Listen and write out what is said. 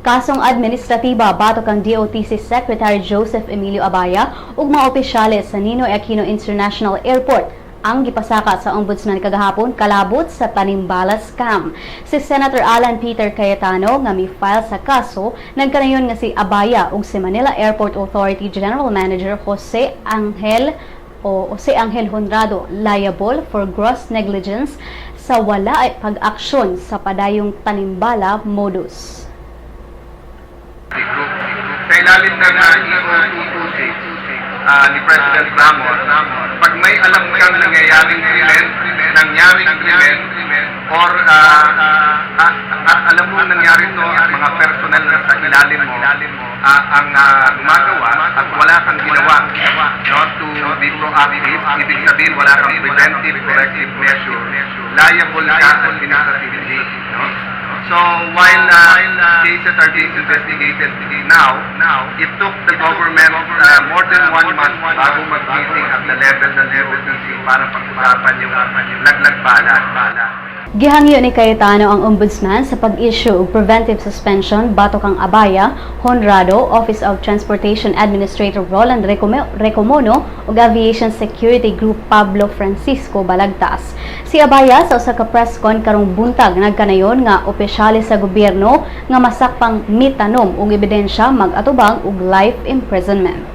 Kasong administratiba batok ang DOTC Secretary Joseph Emilio Abaya ug mga opisyales sa Ninoy Aquino International Airport ang gipasaka sa Ombudsman kagahapon kalabot sa tanimbala scam. Si Senator Alan Peter Cayetano nga mi-file sa kaso nagkanayon nga si Abaya ug si Manila Airport Authority General Manager Jose Angel o Jose Angel Honrado liable for gross negligence sa wala ay pag-aksyon sa padayong tanimbala modus. Group. Sa ilalim ng EO 226 ni President Ramos, pag may alam kang nangyayaring krimen, nangyaring krimen, or at alam mo nangyari to at mga personnel na sa ilalim mo ang gumagawa at wala kang ginawa, no, to be proactive, ibig sabihin wala kang preventive corrective measure, liable ka administratively, no? So while cases are being investigated now, it took the government more than one month bago mag-meeting at the level ng DOTC para pag-usapan yung laglag bala. Gihangyo ni Cayetano ang Ombudsman sa pag-issue og preventive suspension batok kang Abaya, Honrado, Office of Transportation Administrator Roland Recomono ug Aviation Security Group Pablo Francisco Balagtas. Si Abaya sa usa ka press con karong buntag nagkanayon nga opisyales sa gobyerno nga masakpang mitanom og ebidensya mag-atubang og life imprisonment.